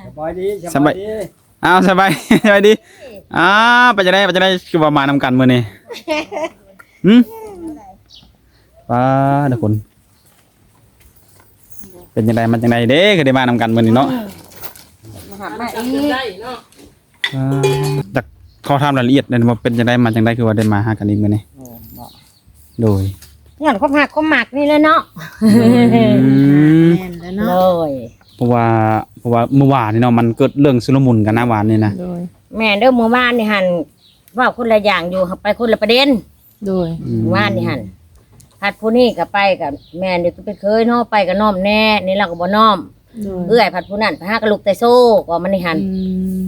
ສະບາຍດີ ສະບາຍດີ ສະບາຍ ອ້າວ ສະບາຍ ສະບາຍດີ ອ້າວ ເປັນຈັ່ງໃດ ເປັນຈັ່ງໃດ ຄືວ່າມານຳກັນມື້ນີ້? ຫຶ? ປ້າ ທຸກຄົນ ເປັນຈັ່ງໃດ ມາຈັ່ງໃດເດ້ ຄືໄດ້ມານຳກັນມື້ນີ້ເນາະ? ມາຫາມາອີກ ອ່າ ຢາກຂໍຖາມລາຍລະອຽດແດ່ວ່າ ເປັນຈັ່ງໃດ ມາຈັ່ງໃດ ຄືວ່າໄດ້ມາຫາກັນອີກມື້ນີ້? ໂອ້ ບໍ່ ໂດຍ ຍ້ອນຄວາມຮັກຄວາມມັກນີ້ແຫຼະເນາະ. ອືມ ແມ່ນແລ້ວເນາະ ໂດຍ ເພາະວ່າ ເພາະວ່າມື້ວານນີ້ເນາະ ມັນເກີດເລື່ອງຊຸລະມຸນກັນນະ ວານນີ້ນະ. ໂດຍ ແມ່ນເດີ້ ມື້ວານນີ້ຫັ້ນ ເວົ້າຄົນລະຢ່າງຢູ່ ໄປຄົນລະປະເດັນ. ໂດຍ ອືມ ວານນີ້ຫັ້ນ ພັດຜູ້ນີ້ກໍໄປ ກໍແມ່ນຢູ່ ເປັນເຂີຍເນາະ ໄປກໍນ້ອມແດ່ ນີ້ລາວກໍບໍ່ນ້ອມ. ໂດຍ ເອື້ອຍພັດຜູ້ນັ້ນ ໄປຫາກໍລຸກແຕ່ໂຊ ກໍມັນນີ້ຫັ້ນ. ອືມ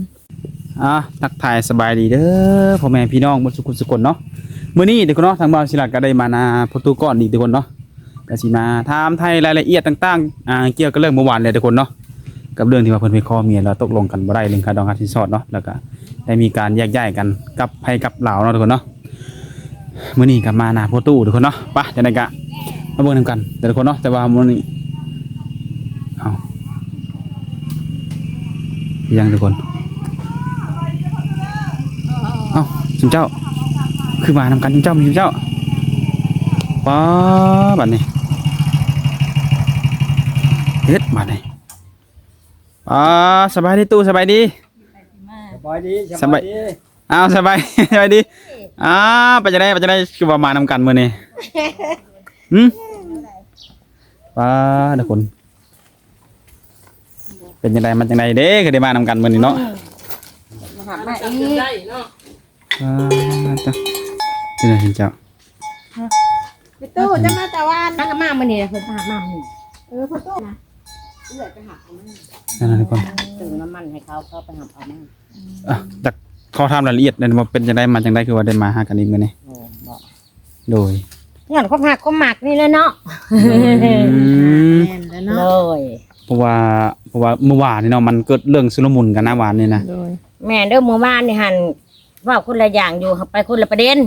ອ່າ ທັກທາຍສະບາຍດີເດີ້ ພໍ່ແມ່ພີ່ນ້ອງເບິດສຸກຄົນສຸກຄົນເນາະ. ມື້ນີ້ທຸກຄົນເນາະ ທາງບ່າວສີລັດກໍໄດ້ມານາພໍ່ຕູ້ກ່ອນອີກ ທຸກຄົນເນາະ ກໍຊິມາຖາມໄຖ່ລາຍລະອຽດຕ່າງໆ ອ່າ ກ່ຽວກັບເລື່ອງມື້ວານແຫຼະ ທຸກຄົນເນາະ. ກັບເລື່ອງທີ່ວ່າເພິ່ນໄປຂໍເມຍແລ້ວຕົກລົງກັນບໍ່ໄດ້ເລື່ອງຄ່າດອງຄ່າສິນສອດເນາະ ແລ້ວກະໄດ້ມີການແຍກຍ້າຍກັນກັບໃຜກັບລາວເນາະ ທຸກຄົນເນາະ. ມື້ນີ້ກໍມານາພໍ່ຕູ້ ທຸກຄົນເນາະ ໄປຈັ່ງໃດກະມາເບິ່ງນຳກັນເດີ້ ທຸກຄົນເນາະ. ແຕ່ວ່າມື້ນີ້ ເອົ້າ ຍັງ ທຸກຄົນ ເອົ້າ ຊຸມເຈົ້າ ຄືມານຳກັນ ຊຸມເຈົ້າ ຊຸມເຈົ້າ ປ້າ ບັດນີ້ ເຮັດ ບັດນີ້ ອ່າ ສະບາຍດີຕູ້ ສະບາຍດີ ສະບາຍດີ ສະບາຍ ສະບາຍດີ ອ້າວ ສະບາຍ ສະບາຍດີ ອ່າ ເປັນຈັ່ງໃດ ເປັນຈັ່ງໃດ ຄືວ່າມານຳກັນມື້ນີ້? ຫຶ? ປ້າ ທຸກຄົນ ເປັນຈັ່ງໃດ ມາຈັ່ງໃດເດ້ ຄືໄດ້ມານຳກັນມື້ນີ້ເນາະ? ມາຫາມາອີກ ອ່າ ເຈົ້າ ເປັນຫຍັງເຈົ້າ? ຮະ ໄປຕູ້ຈະມາແຕ່ວານ ນາງກໍມາມື້ນີ້ ເພິ່ນພາມາມື້ນີ້. ເອີ ພໍ່ຕູ້ນະ ເອື້ອຍໄປຫາເອົາມາ ນັ້ນນະ ກ່ອນ ເຕີມນ້ຳມັນໃຫ້ເຂົາ ເຂົາໄປຫາເອົາມາ. ອ່ະ ຢາກຂໍຖາມລາຍລະອຽດແດ່ວ່າ ເປັນຈັ່ງໃດ ມາຈັ່ງໃດ ຄືວ່າໄດ້ມາຫາກັນອີກມື້ນີ້? ໂອ້ ບໍ່ ໂດຍ ຍ້ອນຄວາມຮັກຄວາມມັກນີ້ແຫຼະເນາະ. ອືມ ແມ່ນແລ້ວເນາະ ໂດຍ ເພາະວ່າ ເພາະວ່າມື້ວານນີ້ເນາະ ມັນເກີດເລື່ອງຊຸລະມຸນກັນນະ ວານນີ້ນະ. ໂດຍ ແມ່ນເດີ້ ມື້ວານນີ້ຫັ້ນ ເວົ້າຄົນລະຢ່າງຢູ່ ໄປຄົນລະປະເດັນ.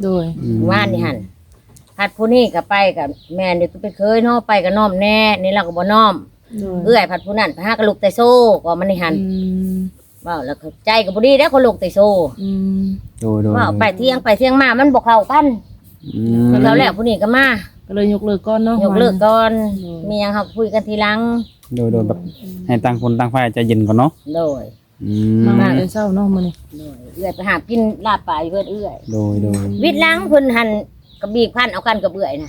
ໂດຍ ອືມ ວານນີ້ຫັ້ນ ພັດຜູ້ນີ້ກໍໄປ ກໍແມ່ນຢູ່ ເປັນເຂີຍເນາະ ໄປກໍນ້ອມແດ່ ນີ້ລາວກໍບໍ່ນ້ອມ. ໂດຍ ເອື້ອຍພັດຜູ້ນັ້ນ ໄປຫາກໍລຸກແຕ່ໂຊ ກໍມັນນີ້ຫັ້ນ. ອືມ ເວົ້າແລ້ວໃຈກໍບໍ່ດີເດ້ ຄົນລຸກແຕ່ໂຊ. ອືມ ໂດຍໆ ເວົ້າໄປຖຽງໄປຖຽງມາ ມັນບໍ່ເຂົ້າກັນ. ອືມ ເຂົາແລ້ວຜູ້ນີ້ກໍມາ ກໍເລີຍຍົກເລີກກ່ອນເນາະ ຍົກເລີກກ່ອນ. ໂດຍ ມີຫຍັງເຮົາຄຸຍກັນທີຫຼັງ. ໂດຍໆ ແບບ ອືມ ໃຫ້ຕ່າງຄົນຕ່າງຝ່າຍໃຈເຢັນກ່ອນເນາະ. ໂດຍ ອືມ ມາແຕ່ເຊົ້າເນາະມື້ນີ້. ໂດຍ ເອື້ອຍໄປຫາກິນລາບປາຢູ່ເຮືອນເອື້ອຍ. ໂດຍໆ ວິດຫຼັງເພິ່ນຫັ້ນ ກະບີກພັນເອົາກັນກັບເອື້ອຍນະ.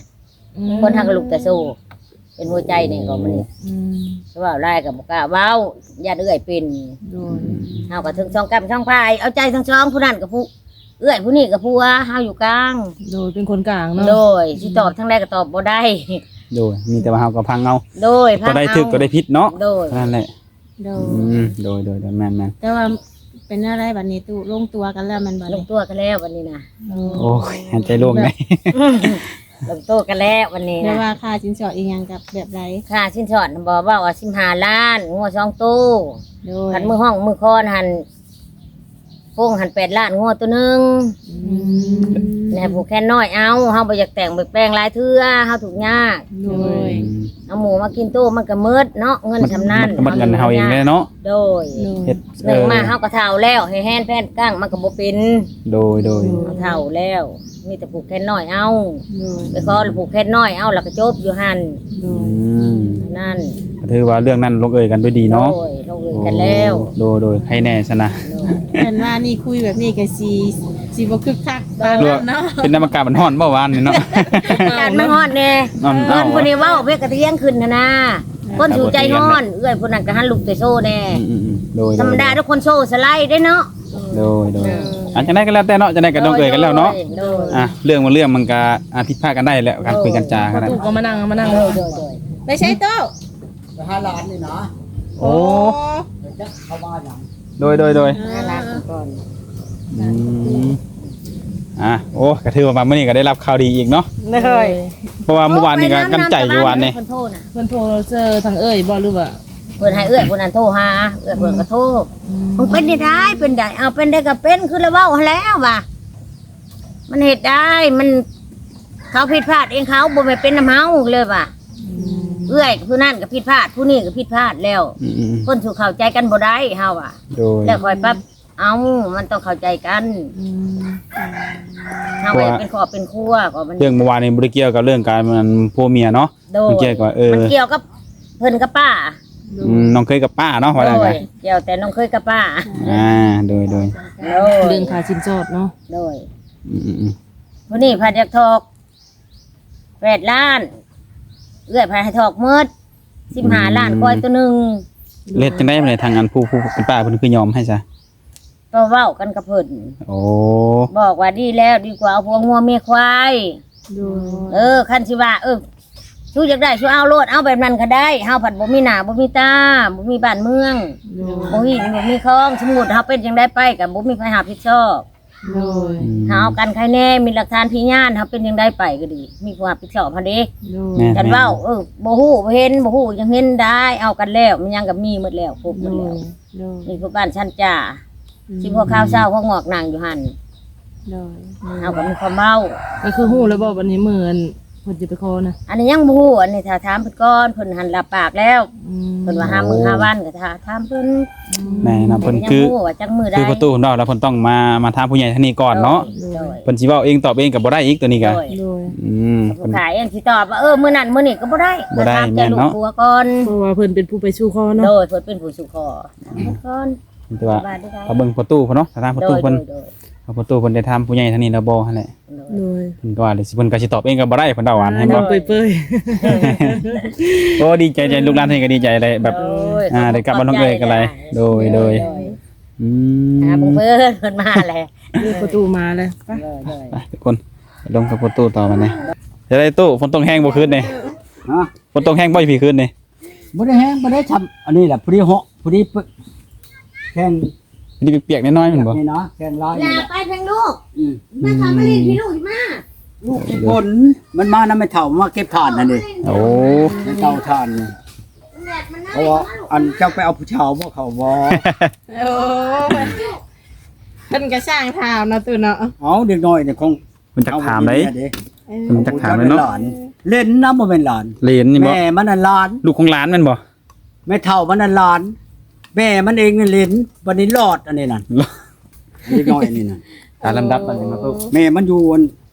ອືມ ຄົນເຮົາກໍລຸກແຕ່ໂຊ ເປັນຫົວໃຈນີ້ກໍມັນນີ້. ອືມ ເວົ້າຫຼາຍກໍບໍ່ກ້າເວົ້າ ຢ້ານເອື້ອຍເປັນ. ໂດຍ ເຮົາກໍເຖິງສອງກ້ຳສອງພາຍ ເອົາໃຈທັງສອງ ຜູ້ນັ້ນກໍຜູ້ ເອື້ອຍ ຜູ້ນີ້ກໍຜົວ ເຮົາຢູ່ກາງ. ໂດຍ ເປັນຄົນກາງເນາະ. ໂດຍ ອືມ ຊິຕອບທາງໃດກໍຕອບບໍ່ໄດ້. ໂດຍ ມີແຕ່ວ່າເຮົາກໍຟັງເອົາ. ໂດຍ ຕົວໃດຖືກ ຕົວໃດຜິດເນາະ. ໂດຍ ນັ້ນແຫຼະ. ໂດຍ ອືມ ໂດຍໆໆ ແມ່ນໆ. ແຕ່ວ່າເປັນແນວໃດບັດນີ້ຕູ້ ລົງຕົວກັນແລ້ວແມ່ນບໍ່? ລົງຕົວກັນແລ້ວບັດນີ້ນະ. ໂອ້ ໂອ້ຍ ໃຫ້ໃຈໂລ່ງໄດ໋. ລົງໂຕກັນແລ້ວບັດນີ້ນະ. ແຕ່ວ່າຄ່າສິນສອດອີ່ຫຍັງກັບແບບໃດ? ຄ່າສິນສອດນະບໍ່ ເວົ້າວ່າສິບຫ້າລ້ານ ງົວສອງໂຕ. ໂດຍ ຄັນມື້ຮ້ອງມື້ຄອນຫັ້ນ ໂປ່ງຫັ້ນແປດລ້ານ ງົວໂຕໜຶ່ງ. ອືມ ແລ້ວຜູກແຂນນ້ອຍເອົາ ເຮົາບໍ່ຢາກແຕ່ງແບບແປງຫຼາຍເທື່ອ ເຮົາທຸກຍາກ. ໂດຍ ອືມ ເອົາໝູມາກິນໂຕມັນກໍໝົດເນາະ ເງິນສ່ຳນັ້ນ ມັນກໍໝົດເງິນເຮົາເອງແຫຼະເນາະ. ໂດຍ ໂດຍ ເຮັດ ເອີ ເຮົາກໍເຖົ້າແລ້ວ ໃຫ້ແຮນແພນກ້າງມັນກໍບໍ່ເປັນ. ໂດຍໆ ເຮົາເຖົ້າແລ້ວ ມີແຕ່ຜູກແຂນນ້ອຍເອົາ. ໂດຍ ໄປຂໍແລ້ວຜູກແຂນນ້ອຍເອົາ ແລ້ວກໍຈົບຢູ່ຫັ້ນ. ໂດຍ ອືມ ນັ້ນ ກໍຖືວ່າເລື່ອງນັ້ນລົງເອີຍກັນດ້ວຍດີເນາະ. ໂດຍ ລົງເອີຍກັນແລ້ວ. ໂອ້ ໂດຍໆ ໃຫ້ແນ່ຊັ້ນນະ. ໂດຍ ແມ່ນວ່ານີ້ຄຸຍແບບນີ້ກໍຊິ ຊິບໍ່ຄຶກຄັກປານນັ້ນເນາະ. ເປັນນຳອາກາດມັນຮ້ອນບໍ່ວານນີ້ເນາະ? ອາກາດມັນຮ້ອນແດ່. ເອີ ເພິ່ນຜູ້ນີ້ເວົ້າເພກກະຕຽງຂຶ້ນຫັ້ນນາ. ເອີ ຄົນສູ່ໃຈຮ້ອນ ເອື້ອຍຜູ້ນັ້ນກໍຫັນລຸກແຕ່ໂຊແດ່. ອືມໆໆ ໂດຍໆ ທຳມະດາທຸກຄົນໂຊສະໄລເດ້ເນາະ. ໂດຍໆ ເອີ ອັນຈັ່ງໃດກໍແລ້ວແຕ່ເນາະ ຈັ່ງໃດກໍນ້ອງເອີຍກັນແລ້ວເນາະ. ໂດຍ ອ່ະ ເລື່ອງມັນເລື່ອງມັນກໍ ອ່າ ຜິດພາດກັນໄດ້ແຫຼະ ການຄຸຍກັນຈາກັນ. ຕູ້ກໍມານັ່ງ ມານັ່ງ. ໂດຍໆ ໄປໃສຕູ້? ໄປຫາຫຼານນີ້ນະ. ໂອ້ ໄປຈັກເຂົາວ່າຫຍັງ. ໂດຍໆໆ ອ່າ ຫາຫຼານກ່ອນ. ອືມ ອ່ະ ໂອ້ ກໍຖືວ່າມາມື້ນີ້ກໍໄດ້ຮັບຂ່າວດີອີກເນາະ. ໂດຍ ເພາະວ່າມື້ວານນີ້ກໍກັນໃຈຢູ່ວານນີ້. ເພິ່ນໂທນະ ເພິ່ນໂທເຊີທາງເອື້ອຍບໍ່ ຫຼືວ່າ ເພິ່ນໃຫ້ເອື້ອຍຜູ້ນັ້ນໂທຫາ ເອື້ອຍເພິ່ນກໍໂທ. ອືມ ມັນເປັນໄດ້ ເປັນໄດ້ ເອົາ ເປັນໄດ້ກໍເປັນ ຄືລະເວົ້າຫັ້ນແຫຼະວ່າ ມັນເຮັດໄດ້ ມັນ ເຂົາຜິດພາດເອງ ເຂົາບໍ່ແມ່ນເປັນນຳເຮົາເລີຍວ່າ. ອືມ ເອື້ອຍຜູ້ນັ້ນກໍຜິດພາດ ຜູ້ນີ້ກໍຜິດພາດແລ້ວ ອືມໆໆ ຄົນສູ່ເຂົ້າໃຈກັນບໍ່ໄດ້ ເຮົາວ່າ ໂດຍ ແລ້ວຄ່ອຍປັບ ເອົາ ມັນຕ້ອງເຂົ້າໃຈກັນ ອືມ ເຮົາ ເພາະວ່າ ເປັນຄອບເປັນຄົວກໍມັນ ເລື່ອງເມື່ອວານນີ້ບໍ່ໄດ້ກ່ຽວກັບເລື່ອງການ ອັນ ຜົວເມຍເນາະ ໂດຍ ມັນກ່ຽວກັບ ເອີ ມັນກ່ຽວກັບເພິ່ນກັບປ້າ ອືມ ນ້ອງເຂີຍກັບປ້າເນາະ ວ່າໄດ້ ໂດຍ ກໍ ກ່ຽວແຕ່ນ້ອງເຂີຍກັບປ້າ ອ່າ ໂດຍ ໂດຍ ໂດຍ ເລື່ອງຄ່າສິນສອດເນາະ ໂດຍ ອືມໆໆ ຜູ້ນີ້ພັດຢາກຖອກ ແປດລ້ານ ເອື້ອຍພາໃຫ້ຖອກໝົດ ສິບຫ້າລ້ານ ອືມ ຄວາຍໂຕໜຶ່ງ ເຮັດຈັ່ງໃດບັດນີ້ ທາງອັນຜູ້ ຜູ້ເປັນປ້າເພິ່ນຄືຍອມໃຫ້ຊະ? ກໍເວົ້າກັນກັບເພິ່ນ ໂອ້ ບອກວ່າດີແລ້ວ ດີກວ່າເອົາຜົວງົວເມຍຄວາຍ ໂດຍ ເອີ ຄັນຊິວ່າ ເອີ ຊູຢາກໄດ້ ຊູເອົາໂລດ ເອົາແບບນັ້ນກໍໄດ້ ເຮົາພັດບໍ່ມີໜ້າ ບໍ່ມີຕາ ບໍ່ມີບ້ານເມືອງ ໂດຍ ບໍ່ມີ ບໍ່ມີຄອງ ສົມມຸດເຮົາເປັນຈັ່ງໃດໄປ ກໍບໍ່ມີໃຜຮັບຜິດຊອບ ໂດຍ ອືມ ເຮົາເອົາກັນໄຄແນ່ ມີຫຼັກຖານພະຍານ ເຮົາເປັນຈັ່ງໃດໄປກໍດີ ມີຜູ້ຮັບຜິດຊອບເຮົາເດ້ ໂດຍ ແມ່ນ ຄັນເວົ້າ ແມ່ນ ເອີ ບໍ່ຮູ້ບໍ່ເຫັນ ບໍ່ຮູ້ຫຍັງເຫັນໄດ້ ເອົາກັນແລ້ວ ມັນຫຍັງກໍມີໝົດແລ້ວ ຄົບໝົດແລ້ວ ໂດຍ ໂດຍ ມີຜູ້ບ້ານຊັ້ນຈ້າ ອືມ ຊິຫົວຂາວເຊົາຫົວງອກນັ່ງຢູ່ຫັ້ນ ໂດຍ ເຮົາກໍມີຄວາມເວົ້າ ກໍຄືຮູ້ແລ້ວບໍ່ ບັດນີ້ມື້ອັນ ເພິ່ນຈະໄປຂໍນະ ອັນນີ້ຍັງບໍ່ຮູ້ ອັນນີ້ຖ້າຖາມເພິ່ນກ່ອນ ເພິ່ນຫັ້ນຮັບປາກແລ້ວ ອືມ ເພິ່ນວ່າຫ້າມື້ ໂອ້ ຫ້າວັນ ກໍຖ້າຖາມເພິ່ນ ອືມ ແມ່ນະ ເພິ່ນຄື ຄືປະຕູເພິ່ນເວົ້າແລ້ວ ເພິ່ນຕ້ອງມາ ມາຖາມຜູ້ໃຫຍ່ທາງນີ້ກ່ອນເນາະ ໂດຍ ໂດຍ ເພິ່ນຊິເວົ້າເອງຕອບເອງກໍບໍ່ໄດ້ອີກ ໂຕນີ້ກະ ໂດຍ ໂດຍ ອືມ ຖ້າເອງຊິຕອບວ່າ ເອີ ມື້ນັ້ນມື້ນີ້ກໍບໍ່ໄດ້ ບໍ່ໄດ້ ຖາມແຕ່ ແມ່ນເນາະ ລູກຜົວກ່ອນ ເພາະວ່າເພິ່ນເປັນຜູ້ໄປສູ່ຂໍເນາະ ໂດຍ ເພິ່ນເປັນຜູ້ສູ່ຂໍ ອືມ ເພິ່ນກ່ອນ ແຕ່ວ່າ ວ່າໄດ້ ຖ້າເບິ່ງປະຕູເພິ່ນເນາະ ຖ້າຖາມປະຕູເພິ່ນ ໂດຍ ໂດຍ ຖ້າປະຕູເພິ່ນໄດ້ຖາມຜູ້ໃຫຍ່ທາງນີ້ແລ້ວບໍ່ຫັ້ນແຫຼະ ໂດຍ ໂດຍ ເພິ່ນກໍວ່າ ເພິ່ນກໍຊິຕອບເອງກໍບໍ່ໄດ້ ເພິ່ນເວົ້າຫວານ ເຫັນບໍ່ ໂດຍ ເປີຍໆ ໂອ້ ດີໃຈ ໃຈລູກຫຼານເພິ່ນກໍດີໃຈແຫຼະ ແບບ ໂດຍ ອ່າ ໄດ້ກັບມານ້ອງເອີຍກໍໄດ້ ໂດຍ ໂດຍ ໂດຍ ອືມ ຫາເພິ່ນ ເພິ່ນມາແລ້ວ ເປີດປະຕູມາແລ້ວ ໄປ ໂດຍ ໂດຍ ໄປທຸກຄົນ ໄປລົງກັບປະຕູຕໍ່ບັດນີ້ ຈະໄດ້ຕູ້ ຝົນຕົກແຮງບໍ່ຄືນນີ້ ຮະ ຝົນຕົກແຮງບໍ່ຢູ່ພີ້ຄືນນີ້? ບໍ່ໄດ້ແຮງ ບໍ່ໄດ້ຊ່ຳ ອັນນີ້ແຫຼະ ພໍດີເຫາະ ພໍດີແຂ້ງ ນີ້ປຽກໆ ນ້ອຍໆ ແມ່ນບໍ່? ນີ້ນະ ແຂ້ງລາຍ ລາ ນີ້ແຫຼະ ໄປເພິ່ນລູກ ອືມ ມາເຂົ້າມາຫຼິ້ນພີ່ລູກ ມາ ລູກອີ່ຝົນ ມັນມານຳແມ່ເຖົ້າ ມາເກັບຖ່ານຫັ້ນເດ້ ໂອ້ ແມ່ເຖົ້າຖ່ານນີ້ ເພາະວ່າອັນເຈົ້າໄປເອົາຜູ້ສາວບໍ່ ເຂົາບໍ່ ໂອ້ຍ ເພິ່ນກໍຊ່າງຖາມເນາະ ຕູ້ເນາະ ເອົາ ເດັກນ້ອຍນີ້ຂອງ ເພິ່ນຈັກຖາມໄດ໋ ເອີ ເພິ່ນຈັກຖາມເລີຍເນາະ ເຫຼັນນະ ບໍ່ແມ່ນຫຼານ ເຫຼັນນີ້ບໍ່ ແມ່ມັນນັ້ນຫຼານ ລູກຂອງຫຼານແມ່ນບໍ່? ແມ່ເຖົ້າມັນນັ້ນຫຼານ ແມ່ມັນເອງນັ້ນເຫຼັນ ບັດນີ້ຫຼອດອັນນີ້ນັ້ນ ເດັກນ້ອຍອັນນີ້ນັ້ນ ຕາມລຳດັບມັນເນາະຕູ້ ແມ່ມັນຢູ່ອັນ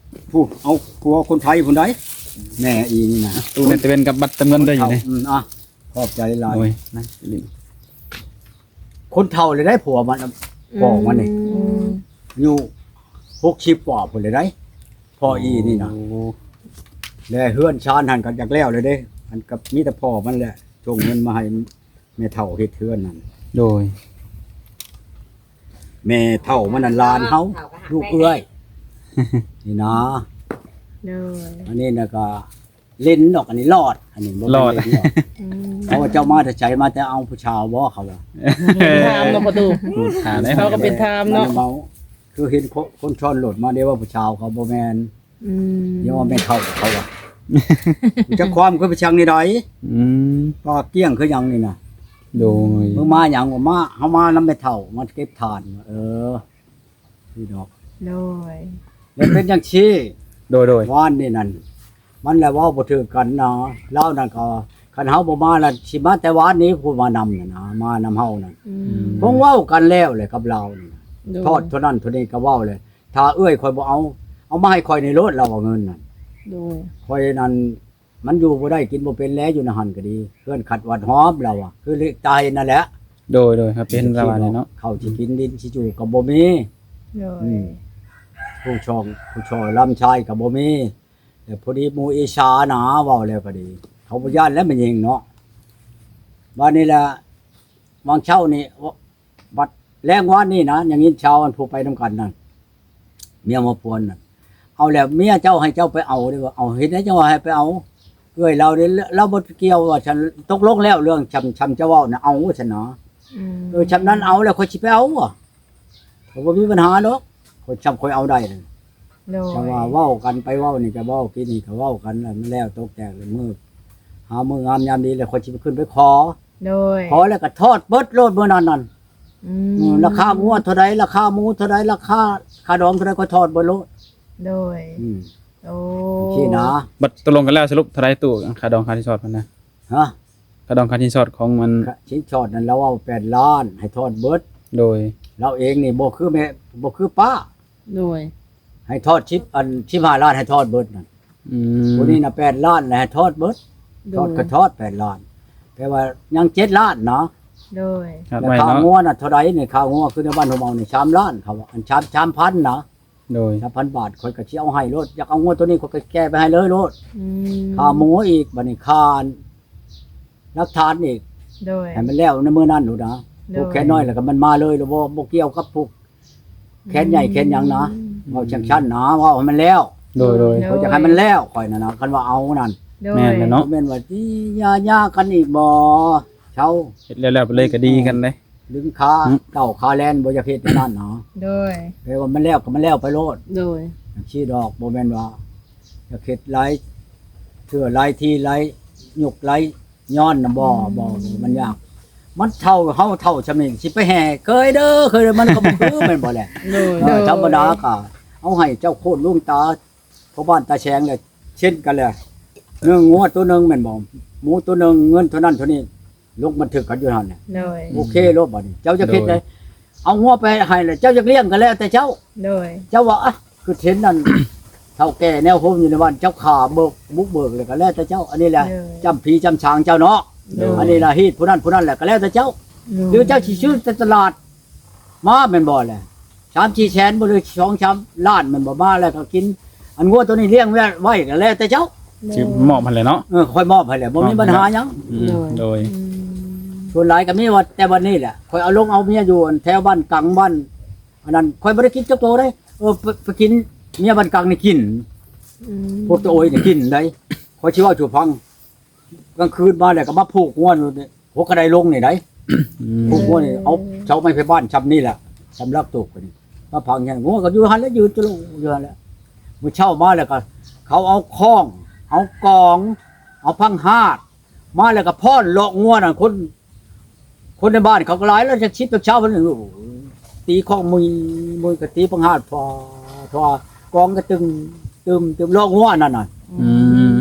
ຜູ້ ເອົາຜົວຄົນໄທພຸ້ນໃດ໋ ແມ່ອີ່ນີ້ນະ ຕູ້ແມ່ນຕະເວັນກັບບັດຕະເງິນໄດ້ຢູ່ນີ້ ອືມ ອ່ະ ຂອບໃຈຫຼາຍ ໂອ້ຍ ນະ ຄົນເຖົ້າເລີຍໄດ໋ ຜົວມັນ ອືມ ພໍ່ມັນນີ້ ອືມ ອາຍຸຫົກສິບກວ່າພຸ້ນເລີຍໄດ໋ ພໍ່ອີ່ນີ້ນະ ໂອ້ ແລະເຮືອນຊານຫັ້ນກໍຢາກແລ້ວເລີຍເດ້ ອັນກໍມີແຕ່ພໍ່ມັນແຫຼະສົ່ງເງິນມາໃຫ້ແມ່ເຖົ້າເຮັດເຮືອນນັ້ນ ໂດຍ ແມ່ເຖົ້າມັນນັ້ນຫຼານເຮົາ ລູກເອື້ອຍ ນີ້ນະ ໂດຍ ອັນນີ້ນະກໍ ເຫຼັນດອກ ອັນນີ້ຫຼອດ ອັນນີ້ບໍ່ແມ່ນ ຫຼອດ ເຫຼັນດອກ ອືມ ເຂົາວ່າເຈົ້າມາແຕ່ໃສ ມາແຕ່ເອົາຜູ້ສາວບໍ່ ເຂົາວ່າ ຖາມເນາະປະຕູ ຖາມໄດ້ ເຂົາກໍເປັນຖາມເນາະ ມັນເວົ້າ ຄືເຫັນຄົນຊ້ອນລົດມາເດ້ ວ່າຜູ້ສາວເຂົາບໍ່ແມ່ນ ອືມ ຢ່າວ່າແມ່ນເຂົາ ເຂົາວ່າ ຈັກຄວາມຄືໄປຊ່າງນີ້ໃດ ອືມ ປາກກ້ຽງຄືຫຍັງນີ້ນະ ໂດຍ ມຶງມາຫຍັງ ວ່າມາ ເຮົາມານຳແມ່ເຖົ້າ ມາເກັບຖ່ານ ເອີ ນີ້ດອກ ໂດຍ ແລ້ວເປັນຈັ່ງຊີ້ ໂດຍ ໂດຍ ວານນີ້ນັ້ນ ມັນລະເວົ້າບໍ່ຖືກກັນນະ ລາວນັ້ນກໍ ຄັນເຮົາບໍ່ມາລະຊິມາແຕ່ວານນີ້ ຜູ້ມານຳນັ້ນນະ ມານຳເຮົານັ້ນ ອືມ ຄົງເວົ້າກັນແລ້ວແຫຼະກັບລາວນີ້ ໂດຍ ທອດເທົ່ານັ້ນເທົ່ານີ້ກໍເວົ້າແຫຼະ ຖ້າເອື້ອຍຂ້ອຍບໍ່ເອົາ ເອົາມາໃຫ້ຂ້ອຍນີ້ໂລດ ລາວວ່າເງິນນັ້ນ ໂດຍ ຂ້ອຍນັ້ນ ມັນຢູ່ບໍ່ໄດ້ກິນບໍ່ເປັນແລ້ວ ຢູ່ໃນຫັ້ນກໍດີ ເຮືອນຂັດວັດຫອມ ລາວວ່າ ຄືເລກຕາຍນັ້ນແຫຼະ ໂດຍ ໂດຍ ເປັນລາວວ່າແຫຼະເນາະ ເຂົ້າຊິກິນດິນຊິຢູ່ກໍບໍ່ມີ ໂດຍ ອືມ ຜູ້ຊ່ອງ ຜູ້ຊ່ອຍລຳຊາຍກໍບໍ່ມີ ແຕ່ພໍດີໝູ່ອິດສານະ ເວົ້າແລ້ວກໍດີ ເຂົາບໍ່ຢ້ານແລ້ວແມ່ຍິງເນາະ ບາດນີ້ລະ ຫວ່າງເຊົ້ານີ້ ບັດແລງວານນີ້ນະ ຍັງຍິນຊາວອັນຜູ້ໄປນຳກັນນັ້ນ ເມຍໝໍພວນນັ້ນ ເອົາແລ້ວເມຍເຈົ້າໃຫ້ເຈົ້າໄປເອົາເດ້ ວ່າ ເອົາ ເຮັດໃດຈັ່ງວ່າໃຫ້ໄປເອົາ ເອື້ອຍລາວເດ້ ລາວບໍ່ກ່ຽວວ່າຊັ້ນ ຕົກລົງແລ້ວເລື່ອງຊ່ຳ ຊ່ຳເຈົ້າເວົ້ານະ ເອົາວ່າຊັ້ນນະ ອືມ ເອີ ຊ່ຳນັ້ນເອົາແລ້ວຂ້ອຍຊິໄປເອົາວ່າ ຂ້ອຍບໍ່ມີບັນຫາດອກ ຂ້ອຍຊ່ຳຂ້ອຍເອົາໄດ້ ໂດຍ ຈັ່ງວ່າເວົ້າກັນໄປເວົ້ານີ້ກໍເວົ້າ ກີ້ນີ້ກໍເວົ້າກັນ ແລ້ວມັນແລ້ວຕົກແຕກ ແລ້ວມື້ ຫາມື້ງາມຍາມດີ ແລ້ວຂ້ອຍຊິໄປຂຶ້ນໄປຂໍ ໂດຍ ຂໍແລ້ວກໍທອດເບິດໂລດມື້ນັ້ນນັ້ນ ອືມ ເອີ ລາຄາງົວເທົ່າໃດ ລາຄາໝູເທົ່າໃດ ລາຄາ ຄ່າດອງເທົ່າໃດ ຂ້ອຍທອດເບິດໂລດ ໂດຍ ອືມ ໂອ້ ຊີ້ນະ ບັດຕົກລົງກັນແລ້ວ ສະຫຼຸບເທົ່າໃດຕູ້ ຄ່າດອງຄ່າສິນສອດເພິ່ນນະ? ຮະ ຄ່າດອງຄ່າສິນສອດຂອງມັນ ຄ່າສິນສອດນັ້ນລາວເວົ້າແປດລ້ານ ໃຫ້ທອດເບິດ. ໂດຍ ລາວເອງນີ້ບໍ່ຄືແມ່ ບໍ່ຄືປ້າ. ໂດຍ ໃຫ້ທອດສິບ ອັນ ສິບຫ້າລ້ານ ໃຫ້ທອດເບິດນັ້ນ. ອືມ ຜູ້ນີ້ນະແປດລ້ານ ແລ້ວໃຫ້ທອດເບິດ. ໂດຍ ທອດກໍທອດແປດລ້ານ ແຕ່ວ່າຍັງເຈັດລ້ານນະ. ໂດຍ ແລ້ວຄ່າງົວນະເທົ່າໃດນີ້? ຄ່າງົວຄືໃນບ້ານເຮົານີ້ ສາມລ້ານ ເຂົາວ່າ ອັນ ສາມ ສາມພັນນະ. ໂດຍ ສາມພັນບາດ ຂ້ອຍກໍຊິເອົາໃຫ້ໂລດ ຢາກເອົາງົວໂຕນີ້ ຂ້ອຍກໍແກ້ໄປໃຫ້ເລີຍໂລດ. ອືມ ຄ່າໝູອີກ ບາດນີ້ຄ່າຫຼັກຖານອີກ. ໂດຍ ໃຫ້ມັນແລ້ວໃນມື້ນັ້ນໂລດນະ. ໂດຍ ຜູກແຂນນ້ອຍແລ້ວກໍມັນມາເລີຍ ແລ້ວບໍ່ ບໍ່ກ່ຽວກັບຜູກແຂນໃຫຍ່ແຂນຫຍັງນະ. ອືມ ເວົ້າຈັ່ງຊັ້ນນະ ເວົ້າໃຫ້ມັນແລ້ວ. ໂດຍ ໂດຍ ໂດຍ ຂ້ອຍຢາກໃຫ້ມັນແລ້ວ ຂ້ອຍນະນະ ຄັນວ່າເອົານັ້ນ. ໂດຍ ແມ່ນແຫຼະເນາະ ບໍ່ແມ່ນວ່າຊິຢ່າ ຢ່າກັນອີກບໍ່ ເຊົາ ເຮັດແລ້ວໆໄປເລີຍກໍດີກັນເດ້. ດຶງຄາ ອືມ ເຕົ້າຄາແລນ ບໍ່ຢາກເຮັດແນວນັ້ນເນາະ. ໂດຍ ແປວ່າມັນແລ້ວກໍມັນແລ້ວໄປໂລດ. ໂດຍ ຊິດອກ ບໍ່ແມ່ນວ່າຢາກເຮັດຫຼາຍເທື່ອຫຼາຍທີ ຫຼາຍຍຸກຫຼາຍຍ້ອນນະ. ບໍ່ ອືມ ບໍ່ ມັນຍາກ ມັນເຖົ້າ ເຮົາເຖົ້າຊ່ຳນີ້ ຊິໄປແຫ່ເຄີຍເດີ ເຄີຍເດີ ມັນກໍບໍ່ຄື ແມ່ນບໍ່ແຫຼະ? ໂດຍ ເອີ ໂດຍ ທຳມະດາກໍເອົາໃຫ້ເຈົ້າໂຄດຫຼວງຕາ ພໍ່ບ້ານຕາແສງແຫຼະ ເຊັນກັນແຫຼະ ເນື້ອງົວໂຕໜຶ່ງແມ່ນບໍ່ ໝູໂຕໜຶ່ງ ເງິນເທົ່ານັ້ນເທົ່ານີ້ ລົງບັນທຶກກັນຢູ່ຫັ້ນແຫຼະ. ໂດຍ ໂອເຄໂລດ ບາດນີ້ເຈົ້າຢາກເຮັດໃດ ໂດຍ ເອົາງົວໄປໃຫ້ແລ້ວ ເຈົ້າຢາກລ້ຽງກໍແລ້ວແຕ່ເຈົ້າ. ໂດຍ ເຈົ້າວ່າ ອະ ຄືເຫັນນັ້ນ ເຖົ້າແກ່ແນວໂຮມຢູ່ໃນບ້ານ ເຈົ້າຂ້າເບີກ ບຸກເບີກແລ້ວກໍແລ້ວແຕ່ເຈົ້າ. ອັນນີ້ແຫຼະ ໂດຍ ຈຳຜີຈຳຊາງເຈົ້າເນາະ. ໂດຍ ອັນນີ້ລະຮີດຜູ້ນັ້ນຜູ້ນັ້ນແຫຼະ ກໍແລ້ວແຕ່ເຈົ້າ. ໂດຍ ຫຼືເຈົ້າຊິຊື້ແຕ່ຕະຫຼາດມາແມ່ນບໍ່ແຫຼະ ສາມສີ່ແສນບໍ່ ຫຼືສອງສາມລ້ານແມ່ນບໍ່ ມາແລ້ວກໍກິນ ອັນງົວໂຕນີ້ລ້ຽງໄວ້ ໄວ້ກໍແລ້ວແຕ່ເຈົ້າ. ໂດຍ ຊິມອບໃຫ້ແຫຼະເນາະ. ເອີ ຂ້ອຍມອບໃຫ້ແຫຼະ ບໍ່ມີບັນຫາຫຍັງ. ອືມ ໂດຍ ໂດຍ ອືມ ສ່ວນຫຼາຍກໍມີວ່າແຕ່ວັນນີ້ແຫຼະ ຂ້ອຍເອົາລົງເອົາເມຍຢູ່ແຖວບ້ານກັງ ບ້ານອັນນັ້ນ ຂ້ອຍບໍ່ໄດ້ກິນຈັກໂຕເດ້. ເອີ ໄປ ໄປກິນ ເມຍບ້ານກັງນີ້ກິນ. ອືມ ພວກຕະໂອຍນີ້ກິນໄດ໋ ຂ້ອຍຊິເວົ້າສູ່ຟັງ. ກາງຄືນມາແລ້ວກໍມາຜູກງົວຢູ່ຫົວກະໄດລົງນີ້ໄດ໋. ອືມ ຜູກງົວນີ້ ເອົາເສົາໄມ້ໄຜ່ບ້ານຊ່ຳນີ້ແຫຼະ ຊ່ຳລັກຕູກນີ້ ມາຝັງແຮງ ງົວກໍຢູ່ຫັ້ນແຫຼະ ຢືນຕະໂລຢູ່ຫັ້ນແຫຼະ. ມື້ເຊົ້າມາແລ້ວກໍ ເຂົາເອົາຄ້ອງ ເອົາກອງ ເອົາພັງຫາດມາແລ້ວກໍຟ້ອນເລາະງົວນັ້ນ ຄົນ ຄົນໃນບ້ານເຂົາກໍຫຼາຍແລ້ວ ຈັກສິບຈັກຊາວ ຕີຄ້ອງມຸຍ ມຸຍກໍຕີພັງຫາດ ຟ້າ ຟ້າ ກອງກໍຕຶງ ຕຶມ ຕຶມ ເລາະງົວນັ້ນນະ. ອືມ ອືມ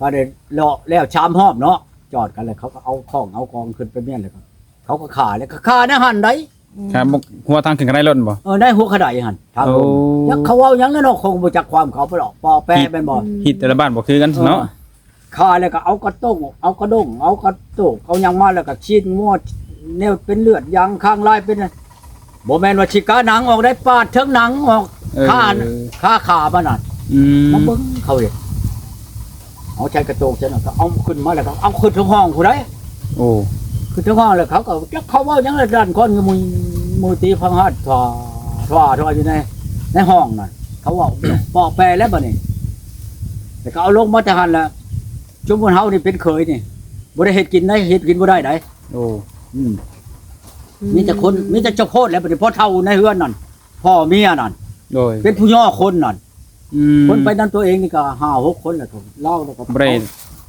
ປາໄດ້ເລາະແລ້ວສາມຮອບເນາະ ຈອດກັນແລ້ວ ເຂົາກໍເອົາຄ້ອງເອົາກອງຂຶ້ນໄປມ້ຽນ ແລ້ວກໍເຂົາກໍຂ້າ ແລ້ວກໍຂ້າໃນຫັ້ນໃດ໋. ອືມ ຂ້າຫົວທາງຂຶ້ນກະໄດລົດບໍ່? ເອີ ໃນຫົວກະໄດຫັ້ນ ທາງລົງ. ໂອ້ ຈັກເຂົາເວົ້າຫຍັງແລ້ວເນາະ ຄົງບໍ່ຈັກຄວາມເຂົາໄປດອກ ປໍແປແມ່ນບໍ່? ຮີດແຕ່ລະບ້ານບໍ່ຄືກັນເນາະ. ເອີ ຂ້າແລ້ວກໍເອົາກະໂຕ້ງ ເອົາກະດ້ງ ເອົາກະໂຕກ ເອົາຫຍັງມາ ແລ້ວກໍຊີ້ນງົວ ແນວເປັນເລືອດຢາງຄາງລາຍເປັນ ບໍ່ແມ່ນວ່າຊິກະໜັງອອກໄດ້ ປາດເທິງໜັງອອກ. ເອີ ຂ້າ ຂ້າຂາມັນນະ. ອືມ ມາເບິ່ງເຂົາເຮັດ ເອົາໃສ່ກະໂຕກໃສ່ນັ້ນ ກໍເອົາຂຶ້ນມາ ແລ້ວກໍເອົາຂຶ້ນເທິງຫ້ອງພຸ້ນໃດ໋. ໂອ້ ຂຶ້ນເທິງຫ້ອງ ແລ້ວເຂົາກໍຈັກເຂົາເວົ້າຫຍັງລະ ດັນຄ້ອນມື ມືຕີພັງຫາດ ທວາ ທວາ ທວາຢູ່ໃນ ໃນຫ້ອງນັ້ນ ເຂົາເວົ້າເປາະແປະແລ້ວບັດນີ້. ແລ້ວກໍເອົາລົງມາແຕ່ຫັ້ນລະ ສົມມຸດເຮົານີ້ເປັນເຂີຍນີ້ ບໍ່ໄດ້ເຮັດກິນໄດ໋ ເຮັດກິນບໍ່ໄດ້ໃດ໋. ໂອ້ ອືມ ອືມ ມີແຕ່ຄົນ ມີແຕ່ເຈົ້າໂຄດແຫຼະ ບັດນີ້ພໍ່ເຖົ້າໃນເຮືອນນັ້ນ ພໍ່ເມຍນັ້ນ. ໂດຍ ເປັນຜູ້ຍໍຄົນນັ້ນ. ອືມ ຄົນໄປນຳຕົວເອງນີ້ກໍຫ້າຫົກຄົນແຫຼະ ກໍລາວແລ້ວກໍບໍ່ໄດ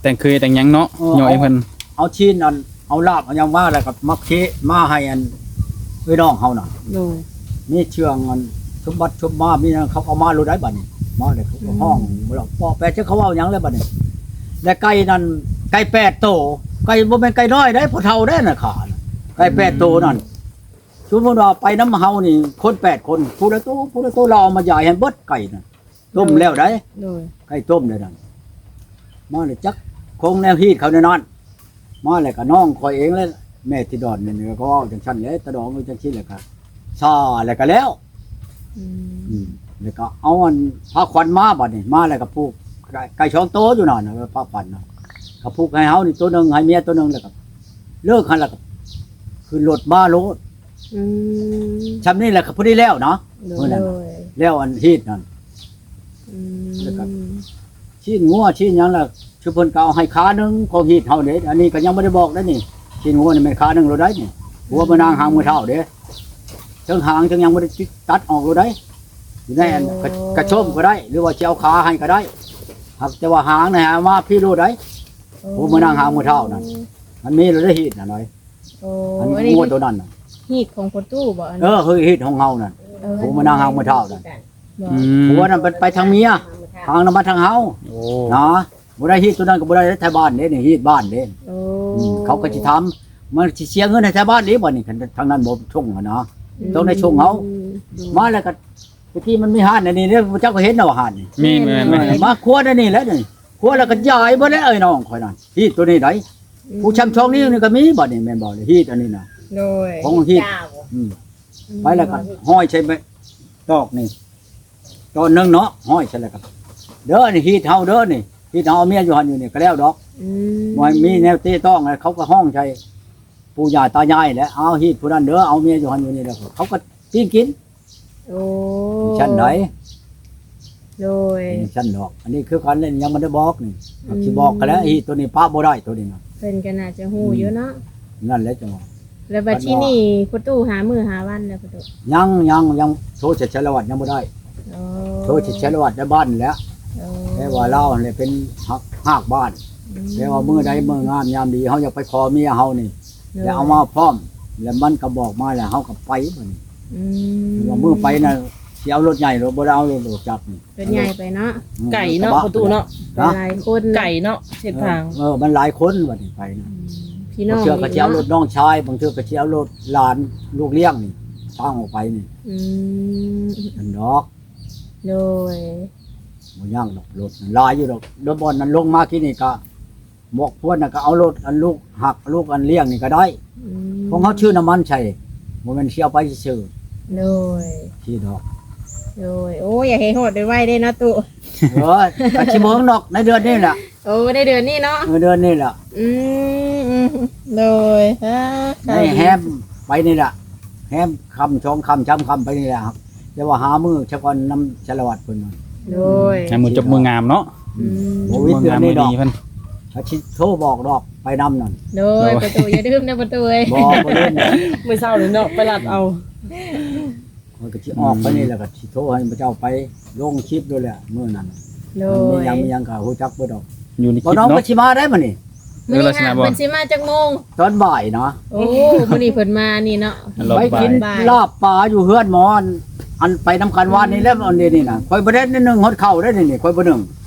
້ແຕ່ງເຄີຍແຕ່ງຫຍັງເນາະ. ເອີ ຍໍເອງເພິ່ນ ເອົາ ເອົາຊີ້ນ ອັນ ເອົາລາບ ເອົາຫຍັງມາ ແລ້ວກໍມາເຄ ມາໃຫ້ ອັນ ເອື້ອຍນ້ອງເຮົານະ. ໂດຍ ມີເຊື່ອງ ອັນ ສົມບັດສົມມາ ມີຫຍັງ ເຂົາກໍເອົາມາໂລດໄດ໋ ບັດນີ້. ມາແລ້ວເຂົາກໍຮ້ອງ ອືມ ເວົ້າເປາະແປະ ຈັກເຂົາເວົ້າຫຍັງແລ້ວບັດນີ້. ແລະໄກ່ນັ້ນ ໄກ່ແປດໂຕ ໄກ່ບໍ່ແມ່ນໄກ່ນ້ອຍໃດ໋ ພໍ່ເຖົ້າເດ້ນະ ຂ້ານະ ໄກ່ແປດໂຕນັ້ນ. ອືມ ສົມມຸດວ່າໄປນຳເຮົານີ້ ຄົນແປດຄົນ ຜູ້ລະໂຕ ຜູ້ລະໂຕ ລາວເອົາມາຢາຍໃຫ້ເບິດໄກ່ນັ້ນ. ຕົ້ມແລ້ວໃດ໋. ໂດຍ ໄກ່ຕົ້ມແລ້ວນັ້ນ. ມາແລ້ວຈັກຄົງແນວຮີດເຂົາແນວນັ້ນ. ມາແລ້ວກໍນ້ອງຂ້ອຍເອງແຫຼະ ແມ່ທີ່ດອນນີ້ ກໍເວົ້າຈັ່ງຊັ້ນແຫຼະ ຕາດອງເອີຍ ຈັ່ງຊີ້ແລ້ວກໍຊາ ແລ້ວກໍແລ້ວ. ອືມ ອືມ ແລ້ວກໍເອົາອັນພາຂວັນມາ ບັດນີ້ມາແລ້ວກໍຜູກໄກ່ ໄກ່ສອງໂຕຢູ່ນັ້ນ ພາຂວັນນະ ກໍຜູກໃຫ້ເຮົານີ້ໂຕໜຶ່ງ ໃຫ້ເມຍໂຕໜຶ່ງ ແລ້ວກໍເລີກຫັ້ນ ແລ້ວກໍຂຶ້ນລົດມາໂລດ. ອືມ ຊ່ຳນີ້ແຫຼະກໍພໍດີແລ້ວນະ. ໂດຍ ມື້ນັ້ນນະ ໂດຍ ແລ້ວອັນຮີດນັ້ນ. ອືມ ແລ້ວກໍຊີ້ນງົວຊີ້ນຫຍັງລະ ຄືເພິ່ນກໍເອົາໃຫ້ຂາໜຶ່ງຂອງຮີດເຮົາເດ້. ອັນນີ້ກໍຍັງບໍ່ໄດ້ບອກໄດ໋ນີ້ ຊີ້ນງົວນີ້ແມ່ນຂາໜຶ່ງໂລດໄດ໋ນີ້. ຫົວ ອືມ ມື້ນາງຫາງມື້ເຖົ້າເດ້ ເທິງຫາງເທິງຫຍັງບໍ່ໄດ້ຕັດອອກໂລດໄດ໋. ຢູ່ໃນອັນ ໂອ້ ກະ ກະໂຈມກໍໄດ້ ຫຼືວ່າຊິເອົາຂາໃຫ້ກໍໄດ້ ຫາກແຕ່ວ່າຫາງນະ ຫາມາພີ້ໂລດໄດ໋. ໂອ້ ຫົວ ມື້ນາງຫາງມື້ເຖົ້ານັ້ນ ມັນມີໂລດໄດ໋ ຮີດນະນ້ອຍ. ໂອ້ ອັນ ອັນນີ້ງົວໂຕນັ້ນນະ ຮີດຂອງພໍ່ຕູ້ບໍ່? ອັນ ເອີ ຮີດຂອງເຮົານັ້ນ. ເອີ ຫົວ ມື້ນາງຫາງມື້ເຖົ້ານັ້ນ. ອືມ ຫົວນັ້ນໄປ ໄປທາງເມຍ ຫາງນຳມາທາງເຮົາ. ໂອ້ ນະ ບໍ່ໄດ້ຮີດໂຕນັ້ນກໍບໍ່ໄດ້ແທ້ບ້ານເດ້ ນີ້ຮີດບ້ານເດ້. ໂອ້ ອືມ ເຂົາກໍຊິຖາມ ມັນຊິເສຍເງິນໃຫ້ແທ້ບ້ານອີກ ບັດນີ້ຄັນທາງນັ້ນບໍ່ສົ່ງຫັ້ນນະ ອືມ ຕ້ອງໄດ້ສົ່ງເຮົາ. ໂດຍ ມາແລ້ວກໍ ແຕ່ກີ້ມັນມີຮ້ານອັນນີ້ເດ້ ເຈົ້າກໍເຫັນເນາະ ຮ້ານນີ້ ມີ ແມ່ນ ແມ່ນ ເອີ ມາຄົວອັນນີ້ແຫຼະນີ້ ຄົວແລ້ວກໍຢາຍເບິດແລ້ວ ເອີຍ ນ້ອງຂ້ອຍນັ້ນ ຮີດໂຕນີ້ໄດ໋. ອືມ ຜູ້ຊ້ຳຊ່ອງນີ້ກໍມີ ບັດນີ້ແມ່ນບໍ່ ຮີດອັນນີ້ນະ. ໂດຍ ຂອງຮີດ ເຈົ້າ ອືມ ອືມ ໄປແລ້ວກໍຫ້ອຍໃສ່ຕອກນີ້ ຕອນໜຶ່ງເນາະ ຫ້ອຍໃສ່ແລ້ວກໍ ເດີ ນີ້ຮີດເຮົາເດີ ນີ້ຮີດເຮົາ ເອົາເມຍຢູ່ຫັ້ນຢູ່ນີ້ກໍແລ້ວດອກ. ອືມ ບໍ່ໃຫ້ມີແນວເຕະຕ້ອງ ແລ້ວເຂົາກໍຮ້ອງໃສ່ ປູ່ຍ່າຕາຍາຍແຫຼະ ເອົາຮີດຜູ້ນັ້ນເດີ ເອົາເມຍຢູ່ຫັ້ນຢູ່ນີ້ ແລ້ວເຂົາກໍປີ້ງກິນ. ໂອ້ ຊັ້ນໃດ. ໂດຍ ຊັ້ນດອກ ອັນນີ້ຄືກັນ ຍັງບໍ່ໄດ້ບອກນີ້ ອືມ ຊິບອກກໍແລ້ວ ຮີດໂຕນີ້ປະບໍ່ໄດ້ໂຕນີ້ນະ ເພິ່ນກໍໜ້າຈະຮູ້ຢູ່ເນາະ. ອືມ ນັ້ນແຫຼະຈັ່ງວ່າ ແລ້ວບັດທີນີ້ ປະຕູຫາມື້ຫາວັນແລ້ວປະຕູ ຍັງ ຍັງ ຍັງໂທໃສ່ສາລະວັດຍັງບໍ່ໄດ້. ໂອ້ ໂທໃສ່ສາລະວັດໃນບ້ານແຫຼະ. ໂອ້ ແຕ່ວ່າລາວຫັ້ນແຫຼະເປັນຮາກ ຮາກບ້ານ. ອືມ ແຕ່ວ່າມື້ໃດມື້ງາມຍາມດີ ເຮົາຢາກໄປຂໍເມຍເຮົານີ້ ໂດຍ ແລ້ວເອົາມາພ້ອມ ແລ້ວມັນກໍບອກມາ ແລ້ວເຮົາກໍໄປບັດນີ້. ອືມ ວ່າມື້ໄປນະ ຊິເອົາລົດໃຫຍ່ ບໍ່ໄດ້ເອົາລົດ ລົດຈັກນີ້ ລົດໃຫຍ່ໄປເນາະ. ອືມ ໄກເນາະ ປະຕູເນາະ ຫຼາຍຄົນ ໄກເນາະ ເສັ້ນທາງ. ເອີ ເອີ ມັນຫຼາຍຄົນບັດນີ້ໄປນະ. ອືມ ພີ່ນ້ອງ ບາງເທື່ອກໍຊິເອົາລົດນ້ອງຊາຍ ບາງເທື່ອກໍຊິເອົາລົດຫຼານລູກລ້ຽງນີ້ ທາງອອກໄປນີ້. ອືມ ນັ້ນດອກ. ໂດຍ ບໍ່ຍາກດອກ ລົດນັ້ນຫຼາຍຢູ່ດອກ ລົດບ່ອນນັ້ນລົງມາກີ້ນີ້ກໍ ໝວກພວນນະ ກໍເອົາລົດອັນລູກຮັກ ລູກອັນລ້ຽງນີ້ກໍໄດ້. ອືມ ຂອງເຮົາຊື້ນ້ຳມັນໃສ່ ບໍ່ແມ່ນຊິເອົາໄປຊື່ໆ. ໂດຍ ທີ່ດອກ. ໂດຍ ໂອ້ ຢາກໃຫ້ຮອດໄວໆເດ້ເນາະຕູ້. ເອີ ກໍຊິບໍ່ເຖິງດອກ ໃນເດືອນນີ້ແຫຼະ. ໂອ້ ໃນເດືອນນີ້ເນາະ. ເອີ ເດືອນນີ້ແຫຼະ. ອືມ ອືມ ໂດຍ ອາ ໃຫ້ແຮມໄປນີ້ແຫຼະ ແຮມຄ່ຳ ສອງຄ່ຳ ສາມຄ່ຳໄປນີ້ແຫຼະ. ແຕ່ວ່າຫາມື້ຊະກ່ອນນຳສາລະວັດເພິ່ນ. ໂດຍ ໃຫ້ມື້ຈົບມື້ງາມເນາະ. ອືມ ໂຄວິດເດືອນນີ້ດອກ ເພິ່ນ ເຂົາຊິໂທບອກດອກ ໄປນຳນັ້ນ. ໂດຍ ໂດຍ ປະຕູ ຢ່າລືມເດີປະຕູເອີຍ. ບໍ່ ບໍ່ລືມ. ມື້ເຊົ້ານີ້ເນາະ ໄປລັດເອົາ ຂ້ອຍກໍຊິອອກໄປນີ້ແຫຼະ ອືມ ກໍຊິໂທໃຫ້ເຂົາເຈົ້າໄປລົງຄລິບໂລດແຫຼະມື້ນັ້ນ. ໂດຍ ມັນມີຫຍັງ ມີຫຍັງກໍຮູ້ຈັກເບິດດອກ. ຢູ່ໃນຄລິບເນາະ ບໍ່ນ້ອງກໍຊິມາໄດ້ມື້ນີ້. ມື້ນີ້ຫາ ເພິ່ນຊິມາຈັກໂມງ? ຕອນບ່າຍນະ. ໂອ້ ມື້ນີ້ເພິ່ນມານີ້ເນາະ ໄປກິນລາບປາຢູ່ເຮືອນໝໍ ອັນ ອັນໄປນຳກັນວານນີ້ແຫຼະ. ອືມ ອັນນີ້ນີ້ນະ ຂ້ອຍບໍ່ໄດ້ໜຶ້ງຮອດເຂົ້າໄດ້ນີ້ ຂ້ອຍບໍ່ໜຶ້ງ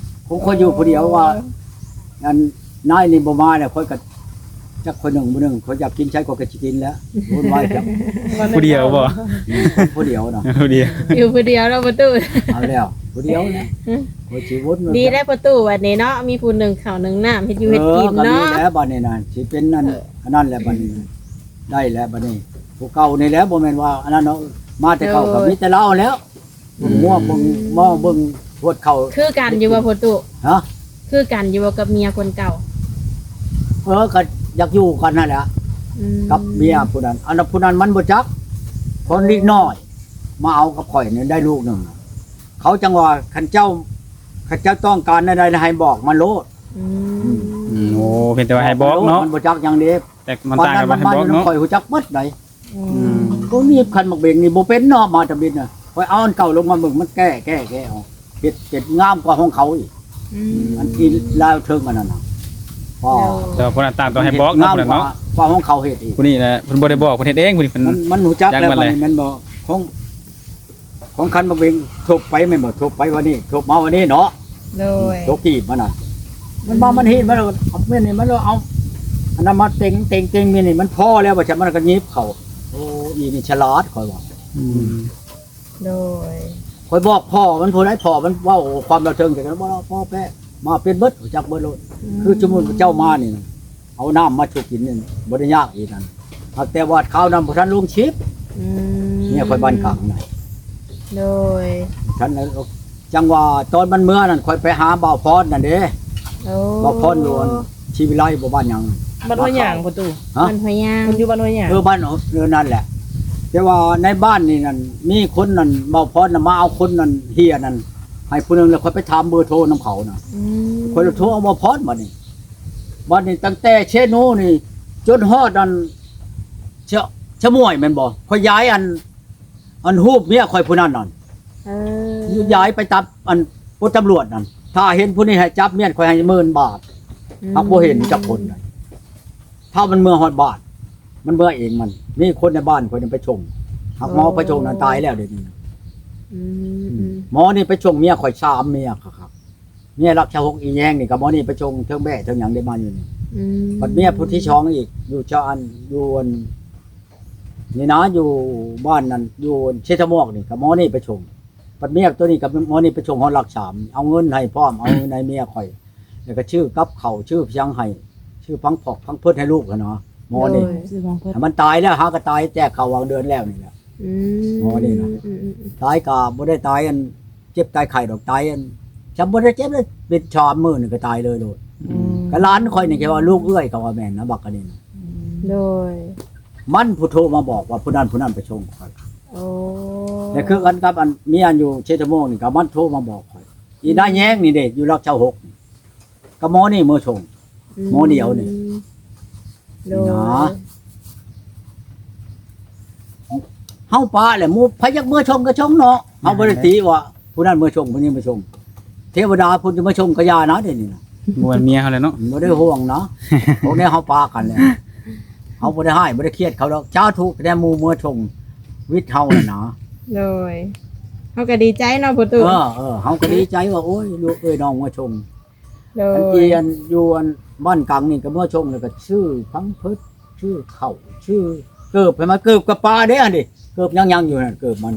ຂ້ອຍຢູ່ຜູ້ດຽວວ່າ ອັນນາຍນີ້ບໍ່ມາແລ້ວ ຂ້ອຍກໍຈັກຂ້ອຍໜຶ້ງບໍ່ໜຶ້ງ ຂ້ອຍຢາກກິນໃສຂ້ອຍກໍຊິກິນແຫຼະ. ວຸ້ນວາຍຈັກ ຜູ້ດຽວບໍ່? ອືມ ຄົນຜູ້ດຽວນະ ຜູ້ດຽວ ຢູ່ຜູ້ດຽວເນາະປະຕູ. ເອົາແລ້ວ ຜູ້ດຽວນະ ອືມ ຂ້ອຍຊິວົນ ດີແລ້ວປະຕູ ບັດນີ້ເນາະ ມີຜູ້ໜຶ້ງເຂົ້າໜຶ້ງນ້ຳ ເຮັດຢູ່ເຮັດກິນເນາະ. ເອີ ກໍດີແລ້ວບັດນີ້ນະ ຊິເປັນອັນ ເອີ ອັນນັ້ນແຫຼະບັດນີ້ ໄດ້ແລ້ວບັດນີ້. ຜູ້ເກົ່ານີ້ແຫຼະ ບໍ່ແມ່ນວ່າອັນນັ້ນເນາະ ມາແຕ່ເກົ່າກໍມີແຕ່ລາວແລ້ວ. ອືມ ເບິ່ງງົວເບິ່ງໝໍເບິ່ງຫວດເຂົ້າ ຄືກັນຢູ່ບໍ່ພໍ່ຕູ້? ຮະ? ຄືກັນຢູ່ບໍ່ກັບເມຍຄົນເກົ່າ? ເອີ ກໍຢາກຢູ່ກັນຫັ້ນແຫຼະ ອືມ ກັບເມຍຜູ້ນັ້ນ. ອັນນັ້ນຜູ້ນັ້ນມັນບໍ່ຈັກ ຄົນເລັກນ້ອຍມາເອົາກັບຂ້ອຍນີ້ໄດ້ລູກໜຶ່ງ. ເຂົາຈັ່ງວ່າ ຄັນເຈົ້າ ຄັນເຈົ້າຕ້ອງການແນວໃດໃຫ້ບອກມາໂລດ. ອືມ ອືມ ໂອ້ ເພິ່ນແຕ່ວ່າໃຫ້ບອກເນາະ ມັນບໍ່ຈັກຫຍັງເດ້. ແຕ່ມັນຕ່າງກັນ ປານນັ້ນມັນມາຢູ່ນຳຂ້ອຍຮູ້ຈັກເບິດໃດ. ອືມ ອືມ ບໍ່ມີຄັນໝາກເບັງນີ້ບໍ່ເປັນເນາະ ມາທຳອິດນະ ຂ້ອຍເອົາອັນເກົ່າລົງມາເບິ່ງ ມັນແກ້ ແກ້ ແກ້ອອກ ເຮັດ ເຮັດງາມກວ່າຂອງເຂົາອີກ. ອືມ ອັນທີ່ລາວເທິງອັນນັ້ນນະ ໂດຍ ແຕ່ວ່າຜູ້ນັ້ນຕ່າງຕ້ອງໃຫ້ບອກເນາະ ເຮັດງາມກວ່າ ເນາະ ກວ່າຂອງເຂົາເຮັດອີກ. ຜູ້ນີ້ແຫຼະ ເພິ່ນບໍ່ໄດ້ບອກ ເພິ່ນເຮັດເອງ ຜູ້ນີ້ເພິ່ນ ມັນ ມັນຮູ້ຈັກແລ້ວ ຈັກມັນແຫຼະ ບັດນີ້ແມ່ນບໍ່ ຂອງ ຂອງຄັນໝາກເບັງທົບໄປແມ່ນບໍ່ ທົບໄປວັນນີ້ ທົບມາວັນນີ້ເນາະ. ໂດຍ ໂຕກີບມັນນະ ມັນມາ ມັນເຮັດ ມັນເອົາແມ່ນນີ້ ມັນເອົາອັນນັ້ນມາເຕັງ ເຕັງ ເຕັງ ແມ່ນນີ້ ມັນພໍແລ້ວ ວ່າຊັ້ນ ມັນກໍຫຍິບເຂົ້າ. ໂອ້ ອີນີ້ສະຫຼາດ ຂ້ອຍວ່າ. ອືມ ໂດຍ ຂ້ອຍບອກພໍ່ມັນຜູ້ໃດ ພໍ່ມັນເວົ້າຄວາມລະເທິງ ແຕ່ກໍບໍ່ເວົ້າ ພໍ່ແປະ ມາເປັນເບິດ ຮູ້ຈັກເບິດໂລດ. ອືມ ຄືສົມມຸດວ່າເຈົ້າມານີ້ນະ ເອົານ້ຳມາສູ່ກິນນີ້ ບໍ່ໄດ້ຍາກອີກນັ້ນ. ຫາກແຕ່ວ່າຄາວນັ້ນບໍ່ທັນລົງຄລິບ. ອືມ ເມຍຂ້ອຍບ້ານກາງນະ. ໂດຍ ທັນ ຈັ່ງວ່າຕອນມັນເມືອນັ້ນ ຂ້ອຍໄປຫາບ່າວພອນນັ້ນເດ້. ໂອ້ ບ່າວພອນຢູ່ອັນ ທີ່ວິໄລ ບໍ່ ບ້ານຫຍັງ ບ້ານຫ້ວຍຫຍາງປະຕູ. ຮະ? ບ້ານຫ້ວຍຫຍາງ ມັນຢູ່ບ້ານຫ້ວຍຫຍາງ. ເອີ ບ້ານ ເອີ ນັ້ນແຫຼະ. ແຕ່ວ່າໃນບ້ານນີ້ນັ້ນ ມີຄົນນັ້ນ ບ່າວພອນນະ ມາເອົາຄົນນັ້ນເຮຍນັ້ນໃຫ້ຜູ້ໜຶ່ງ ແລ້ວຂ້ອຍໄປຖາມເບີໂທນຳເຂົານະ. ອືມ ຂ້ອຍລະໂທເອົາບ່າວພອນບັດນີ້. ບັດນີ້ຕັ້ງແຕ່ເຊໂນນີ້ຈົນຮອດອັນ ຊະ ຊະໝວຍແມ່ນບໍ່? ຂ້ອຍຢາຍອັນ ອັນຮູບເມຍຂ້ອຍຜູ້ນັ້ນນັ້ນ. ເອີ ຢາຍໄປຕາມອັນ ໂອ້ ຕຳຫຼວດນັ້ນ ຖ້າເຫັນຜູ້ນີ້ໃຫ້ຈັບເມຍຂ້ອຍໃຫ້ໝື່ນບາດ. ອືມ ຫາກບໍ່ເຫັນຈັກຄົນໃດ. ຖ້າມັນເມືອຮອດບ້ານ ມັນເມືອເອງມັນ ມີຄົນໃນບ້ານຂ້ອຍນະໄປສົ່ງ ຫາກໝໍໄປສົ່ງນັ້ນຕາຍແລ້ວດຽວນີ້. ອືມ ອືມ ໝໍນີ້ໄປສົ່ງເມຍຂ້ອຍສາມເມຍຄັກໆ. ເມຍລັກຊາວຫົກ ອີແຍງນີ້ ກໍໝໍນີ້ໄປສົ່ງເທິງແບ້ເທິງຫຍັງໄດ້ມາຢູ່ນີ້. ອືມ ບັດເມຍຜູ້ທີສອງອີກ ຢູ່ເຈົ້າອັນ ຢູ່ອັນ ນີ້ນະ ຢູ່ບ້ານນັ້ນ ຢູ່ເຊຕະໝອກນີ້ ກໍໝໍນີ້ໄປສົ່ງ. ບັດເມຍຕົວນີ້ກໍໝໍນີ້ໄປສົ່ງຮອດຫຼັກສາມ ເອົາເງິນໃຫ້ພ້ອມ ເອົາເງິນໃຫ້ເມຍຂ້ອຍ ແລ້ວກໍຊື້ກັບເຂົ້າ ຊື້ຫຍັງໃຫ້ ຊື້ພັງຜອກພັງເພີດໃຫ້ລູກຫັ້ນນະ ໝໍນີ້. ໂດຍ ຊື້ຂອງເພິ່ນ ຖ້າມັນຕາຍແລ້ວ ຫາກໍຕາຍແຈກເຂົ້າຫວ່າງເດືອນແລ້ວນີ້ແຫຼະ. ອືມ ໝໍນີ້ນະ ອືມໆໆ ຕາຍກໍບໍ່ໄດ້ຕາຍອັນເຈັບຕາຍໄຂ້ດອກ ຕາຍອັນ ຈຳບໍ່ໄດ້ເຈັບເລີຍ ເປັນສາມມື້ນີ້ກໍຕາຍເລີຍໂລດ. ອືມ ກໍຫຼານຂ້ອຍນີ້ ແຄ່ວ່າລູກເອື້ອຍກໍວ່າແມ່ນນະ ບັກອັນນີ້ນະ. ອືມ ໂດຍ ມັນຜູ້ໂທມາບອກວ່າຜູ້ນັ້ນ ຜູ້ນັ້ນໄປສົ່ງຂ້ອຍ. ໂອ້ ແລະ ຄືກັນກັບອັນເມຍຢູ່ເຊຕະໂມງນີ້ ກໍມັນໂທມາບອກຂ້ອຍ. ອີນາແຍງນີ້ເດ້ ຢູ່ຫຼັກຊາວຫົກ ກໍໝໍນີ້ເມືອສົ່ງ ອືມ ໝໍດຽວນີ້. ໂດຍ ນະ ເຮົາປະແຫຼະ ໝູ່ໃຜຢາກເມືອສົ່ງກໍສົ່ງເນາະ ເຮົາບໍ່ໄດ້ຕິວ່າຜູ້ນັ້ນເມືອສົ່ງ ຜູ້ນີ້ເມືອສົ່ງ. ເທວະດາພຸ້ນຈະມາສົ່ງກໍຢ່ານະ ດຽວນີ້ນະ ບໍ່ແມ່ນເມຍເຮົາແລ້ວເນາະ ບໍ່ໄດ້ຫ່ວງນະ. ພວກນີ້ເຮົາປະກັນແລ້ວ ເຮົາບໍ່ໄດ້ຮ້າຍບໍ່ໄດ້ຄຽດເຂົາດອກ ສາທຸ ແຕ່ໝູ່ເມືອສົ່ງວິດເຮົາຫັ້ນນະ. ໂດຍ ເຮົາກໍດີໃຈເນາະພໍ່ຕູ້. ເອີ ເອີ ເຮົາກໍດີໃຈວ່າ ໂອ້ຍ ລູກເອີຍ ນ້ອງເມືອສົ່ງ. ໂດຍ ອັນທີ່ອັນຢູ່ອັນບ້ານກາງນີ້ກໍເມືອສົ່ງ ແລ້ວກໍຊື້ພັມເພີດ ຊື້ເຂົ້າ ຊື້ເກີບໃຫ້ມັນ ເກີບກັບປາເດ້ຫັ້ນເດ້ ເກີບຍັງໆຢູ່ຫັ້ນ ເກີບມັນ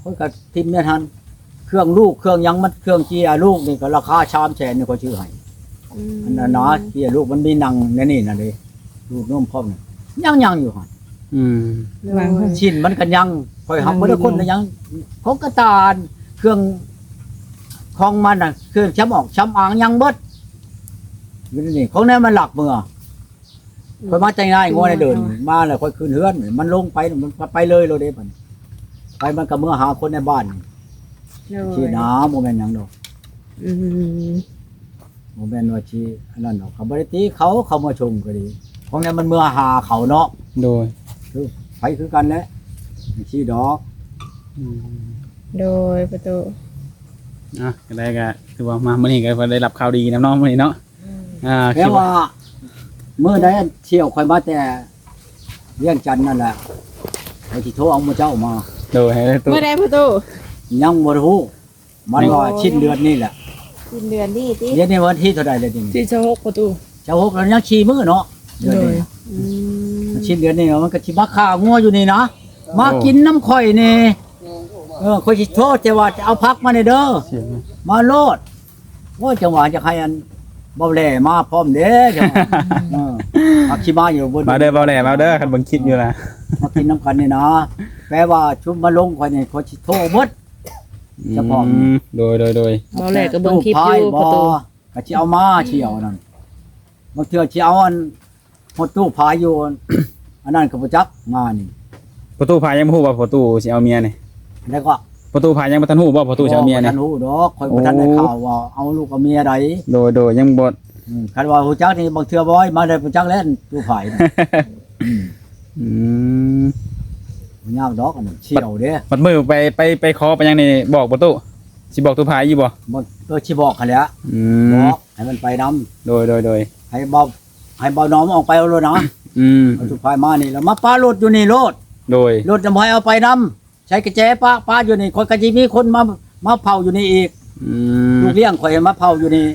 ຂ້ອຍກໍຖິ້ມແມ່ນຫັ້ນ ເຄື່ອງລູກເຄື່ອງຫຍັງມັນ ເຄື່ອງເຈ້ຍລູກນີ້ກໍລາຄາສາມແສນນີ້ຂ້ອຍຊື້ໃຫ້. ອືມ ອັນນັ້ນນະ ເຈ້ຍລູກມັນມີໜັງໃນນີ້ນະເດ້ ດູດນົມພ້ອມນັ້ນ ຍັງໆຢູ່ຫັ້ນ. ອືມ ໂດຍ ຊີ້ນມັນກໍຍັງ ຂ້ອຍຫາບໍ່ໄດ້ຄົ້ນ ຍັງຢູ່ ຫຍັງ ຂອງກະຕ່ານ ເຄື່ອງຂອງມັນນະ ເຄື່ອງຊຳອອກຊຳອາງຍັງເບິດຢູ່ໃນນີ້ ຂອງແນວມັນລັກເມືອ. ອືມ ຂ້ອຍມາແຕ່ງນາຍງົວໃນເດີ່ນ ມາແລ້ວຂ້ອຍຂຶ້ນເຮືອນ ມັນລົງໄປ ມັນໄປເລີຍໂລດເດ້ ບັດນີ້ ໄປມັນກໍເມືອຫາຄົນໃນບ້ານ. ໂດຍ ຊີ້ນະ ບໍ່ແມ່ນຫຍັງດອກ. ອືມ ບໍ່ແມ່ນວ່າຊິອັນນັ້ນດອກ ເຂົາບໍ່ໄດ້ຕິເຂົາ ເຂົາມາຊົມກໍດີ ຂອງນັ້ນມັນເມືອຫາເຂົາເນາະ. ໂດຍ ຄືໃຜຄືກັນແຫຼະ ຈັ່ງຊີ້ດອກ. ອືມ ໂດຍ ປະຕູ ອ່ະ ກໍໄດ້ ກໍຖືວ່າມາມື້ນີ້ກໍໄດ້ຮັບຂ່າວດີນຳເນາະ ມື້ນີ້ເນາະ. ອືມ ອ່າ ແປວ່າ ມື້ໃດອັນທ່ຽວຂ້ອຍມາແຕ່ວຽງຈັນນັ້ນແຫຼະ ຂ້ອຍຊິໂທເອົາໝູ່ເຈົ້າມາ. ໂດຍ ໃຫ້ຕູ້ ມື້ໃດພໍ່ຕູ້? ຍັງບໍ່ຮູ້ ມັນວ່າ ໂອ້ ສິ້ນເດືອນນີ້ແຫຼະ ສິ້ນເດືອນນີ້ຕິ? ດຽວນີ້ວັນທີເທົ່າໃດແລ້ວນີ້? ທີຊາວຫົກ ພໍ່ຕູ້ ຊາວຫົກ ແລ້ວຍັງສີ່ມື້ເນາະ ເດືອນນີ້. ໂດຍ ອືມ ສິ້ນເດືອນນີ້ມັນກໍຊິມາຂ້າງົວຢູ່ນີ້ນະ ມາ ໂອ້ ກິນນຳຂ້ອຍນີ້. ເອີ ຂ້ອຍຊິໂທແຕ່ວ່າຈະເອົາຜັກມາແດ່ເດີ ມາໂລດ. ໂອ້ຍ ຈັ່ງຫວະ ຢາກໃຫ້ອັນເບົາແຫຼມາພ້ອມເດ້ ຈັ່ງຫວະ ເອີ ມັກຊິມາຢູ່ເບິດ ມາເດີເບົາແຫຼ ມາເດີ ຄັນເບິ່ງຄລິບຢູ່ນະ ມາກິນນຳກັນນີ້ນະ. ແປວ່າຊຸມມາລົງຂ້ອຍນີ້ ຂ້ອຍຊິໂທເບິດ ອືມ ສະເພາະນີ້ ໂດຍ ໂດຍ ໂດຍ ເບົາແຫຼກໍເບິ່ງຄລິບຢູ່ ປະຕູ ກໍຊິເອົາມາ ຊິເອົານັ້ນ ບາງເທື່ອຊິເອົາອັນ ຮອດຕູ້ພາຍຢູ່ ອັນນັ້ນກໍບໍ່ຈັກ ມານີ້ ປະຕູພາຍຍັງບໍ່ຮູ້ວ່າປະຕູຊິເອົາເມຍນີ້? ແລ້ວກໍ ປະຕູພາຍຍັງບໍ່ທັນຮູ້ບໍ່ ປະຕູຊິເອົາເມຍນີ້? ບໍ່ທັນຮູ້ດອກ ຂ້ອຍບໍ່ທັນໄດ້ ໂອ້ ຂ່າວວ່າເອົາລູກເອົາເມຍໃດ. ໂດຍ ໂດຍ ຍັງບໍ່ ອືມ ຄັນວ່າຮູ້ຈັກນີ້ ບາງເທື່ອບໍ່ໃຫ້ມາໄດ້ຈັກແລ້ວຕູ້ພາຍນະ. ອືມ ອືມ ບໍ່ຍາກດອກ ອັນນັ້ນສ່ຽວເດ້. ບັດມື້ໄປ ໄປ ໄປຂໍໄປຫຍັງນີ້ ບອກປະຕູ ຊິບອກຕູ້ພາຍຢູ່ບໍ່? ບໍ່ ເອີ ຊິບອກຫັ້ນແຫຼະ. ອືມ ບອກໃຫ້ມັນໄປນຳ. ໂດຍ ໂດຍ ໂດຍ ໃຫ້ເບົາ ໃຫ້ເບົາໜອມອອກໄປເອົາໂລດນະ. ອືມ ເອົາຕູ້ພາຍມານີ້ ແລ້ວມາປະລົດຢູ່ນີ້ໂລດ. ໂດຍ ລົດນະບໍ່ໃຫ້ເອົາໄປນຳ ໃສ່ກະແຈປະ ປະຢູ່ນີ້ ຂ້ອຍກໍຊິມີຄົນມາ ມາເຝົ້າຢູ່ນີ້ອີກ. ອືມ ລູກລ້ຽງຂ້ອຍມາເຝົ້າຢູ່ນີ້.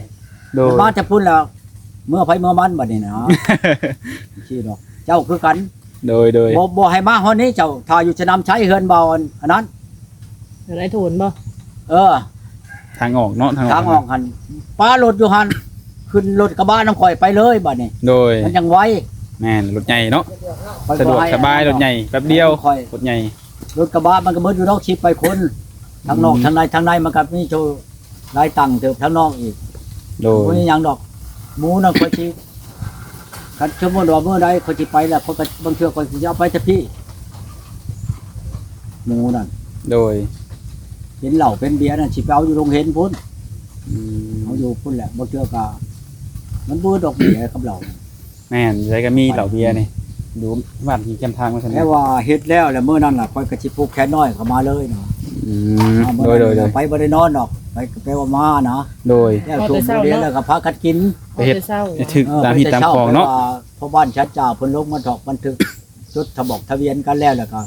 ໂດຍ ມາແຕ່ພຸ້ນແລ້ວ ເມືອໃຜເມືອມັນບັດນີ້ນະ. ຊີ້ດອກ ເຈົ້າຄືກັນ. ໂດຍ ໂດຍ ບໍ່ ບໍ່ໃຫ້ມາຮອດນີ້ເຈົ້າ ຖ້າຢູ່ສະໜາມໄຊ ເຮືອນເບົາອັນ ອັນນັ້ນ ເຮືອນອ້າຍໂທນບໍ່? ເອີ ທາງອອກເນາະ ທາງອອກ ທາງອອກຫັ້ນ ປະລົດຢູ່ຫັ້ນ ຂຶ້ນລົດກະບະນຳຂ້ອຍໄປເລີຍບັດນີ້. ໂດຍ ມັນຈັ່ງໄວ. ແມ່ນ ລົດໃຫຍ່ເນາະ ຂ້ອຍ ສະດວກ ບໍ່ໃຫ້ ສະບາຍ ລົດໃຫຍ່ແປັບດຽວ ຂ້ອຍ ລົດໃຫຍ່ ລົດກະບະມັນກໍເບິດຢູ່ດອກ ສິບປາຍຄົນ ທາງນອກ ອືມ ທາງໃນ ທາງໃນມັນກໍມີໂຕຫຼາຍຕັງເຕີບ ທາງນອກອີກ. ໂດຍ ບໍ່ມີຫຍັງດອກ ໝູນັ້ນຂ້ອຍຊິ ຄັນສົມມຸດວ່າມື້ໃດຂ້ອຍຊິໄປແລ້ວ ຂ້ອຍກໍ ບາງເທື່ອຂ້ອຍຊິເອົາໄປແຕ່ພີ້ ໝູນັ້ນ. ໂດຍ ເປັນເຫຼົ້າເປັນເບຍນັ້ນ ຊິໄປເອົາຢູ່ໂຮງເຮັນພຸ້ນ. ອືມ ເອົາຢູ່ພຸ້ນແຫຼະ ບາງເທື່ອກໍມັນບໍ່ດອກເບຍກັບເຫຼົ້າ. ແມ່ນ ໃສກໍມີເຫຼົ້າເບຍນີ້ ຢູ່ບ້ານທີ່ແຄມທາງວ່າຊັ້ນ. ແຕ່ວ່າເຮັດແລ້ວ ແລ້ວມື້ນັ້ນລະ ຂ້ອຍກໍຊິຜູກແຂນນ້ອຍເຂົ້າມາເລີຍນະ. ອືມ ໂດຍ ໂດຍ ໂດຍ ໄປບໍ່ໄດ້ນອນດອກ ໄປກໍແປວ່າມານະ. ໂດຍ ແລ້ວ ພໍແຕ່ເຊົ້າເນາະ ທຸ່ມເດແລ້ວກໍພາກັນກິນ ໄປເຮັດ ເອີ ເຮັດຖືກຕາມຮີດຕາມຄອງເນາະ. ເອີ ໄປແຕ່ເຊົ້າ ແປວ່າພໍ່ບ້ານສັດຈາເພິ່ນລົງມາຖອກບັນທຶກ ຈົດທະບອກທະບຽນກັນແລ້ວ ແລ້ວກໍ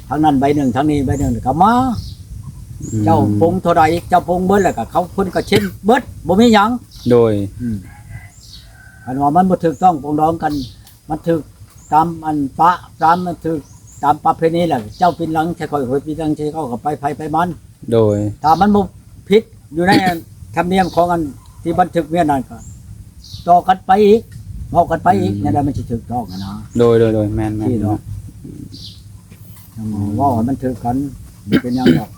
ທາງນັ້ນໃບໜຶ່ງ ທາງນີ້ໃບໜຶ່ງ ແລ້ວກໍມາ ອືມ ເຈົ້າປົງເທົ່າໃດ ເຈົ້າປົງເບິດແລ້ວກໍເຂົາ ເພິ່ນກໍເຊັນເບິດ ບໍ່ມີຫຍັງ ໂດຍ ອືມ ຄັນວ່າມັນບໍ່ຖືກຕ້ອງປອງດອງກັນ ມັນຖືກຕາມອັນປະ ຕາມ ມັນຖືກຕາມປະເພນີແຫຼະ ເຈົ້າປິ່ນຫຼັງໃສ່ຂ້ອຍ ຂ້ອຍປິ່ນຫຼັງໃສ່ເຈົ້າ ກໍໄປໃຜໄປມັນ ໂດຍ ຖ້າມັນບໍ່ຜິດຢູ່ໃນອັນທຳນຽມຂອງອັນທີ່ບັນທຶກວຽນນັ້ນ ກໍຕໍ່ກັນໄປອີກ ເວົ້າກັນໄປອີກ ອືມ ແນວໃດມັນຊິຖືກຕ້ອງຫັ້ນນະ ໂດຍ ໂດຍ ໂດຍ ແມ່ນໆ ທີ່ເນາະ ອືມ ເວົ້າໃຫ້ມັນຖືກກັນ ບໍ່ເປັນຫຍັງດອກ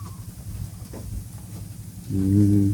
ອືມ